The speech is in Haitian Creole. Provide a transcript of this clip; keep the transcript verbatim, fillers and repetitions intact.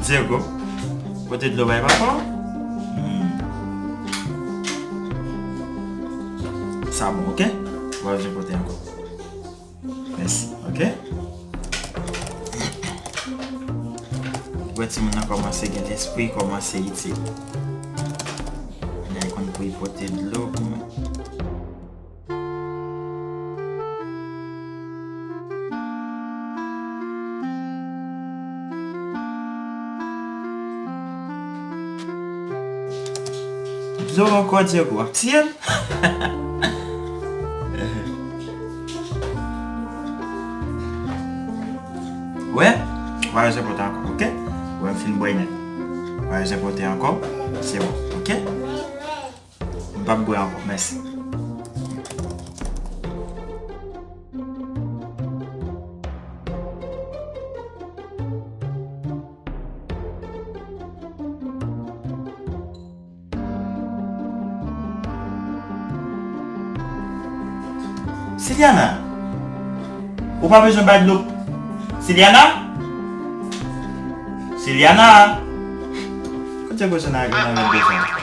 Diego, pote dlo bay papa w. Hmm. Sa bon, oke? Ou pa bezwen pote ankò. Mèsi, oke? Ou wè timoun nan kòmanse gen lespri, kòmanse itil. Lè l konn pou l pote dlo pou mwen. Dlo ankò, Diego, w ap tiye m. Wè, w pa bezwen pote ankò, oke? Wè, m fin bwè nèt. W pa bezwen pote ankò, se bon, oke? M p ap bwè ankò, mèsi. Siliana, ou pa bezwen bay dlo. Siliana? Siliana? Kote gwo sona nan men bezwen?